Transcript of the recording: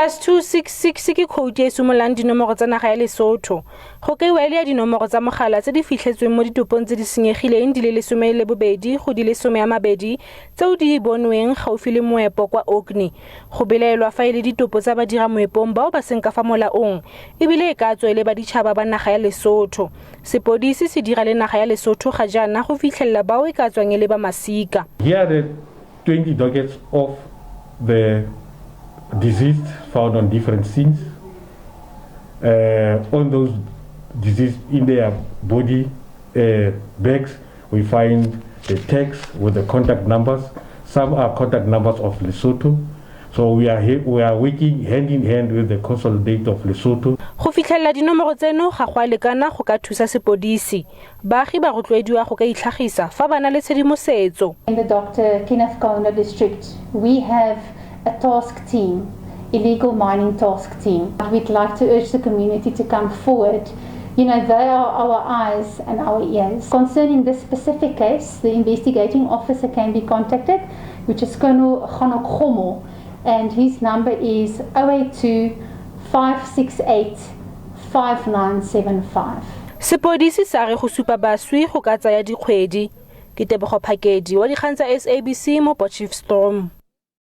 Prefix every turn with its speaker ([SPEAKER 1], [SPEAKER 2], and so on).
[SPEAKER 1] +266 ke khoutu e e simololang dinomoro tsa naga ya Lesotho. Go kaiwa e le ya dinomoro tsa mogala tse di fitlhetsweng mo ditopong tse di senyegileng di le 12 go di le 20 tseo di bonweng gaufi le moepo kwa Orkney. Go belaelwa fa e le ditopo tsa badira moepong bao ba seng ka fa molaong ebile e ka tswa e le baditšhaba ba naga ya Lesotho. Sepodisi se dira le naga ya Lesotho ga jaana go fitlhelela bao e ka tswang e le ba masika.
[SPEAKER 2] Here are the 20 dockets of the deceased found on different scenes. On those deceased in their body bags, we find the tags with the contact numbers. Some are contact numbers of Lesotho. So we are working hand in hand with the consulate of Lesotho.
[SPEAKER 1] Go fitlhelela dinomoro tseno ga go a lekana go ka thusa sepodisi. Baagi ba rotloediwa go ka itlhagisa fa ba na le tshedimosetso.
[SPEAKER 3] In the Dr. Kenneth Kaunda district, we have a task team, illegal mining task team. We'd like to urge the community to come forward. They are our eyes and our ears. Concerning this specific case, the investigating officer can be contacted, which is Colonel Gomo, and his number is 082 568 5975.
[SPEAKER 1] Sepodisi sa re go supa baswi go ka tsaya dikgwedi. Ke Tebogo Phakedi wa dikgang tsa SABC mo Potchefstroom.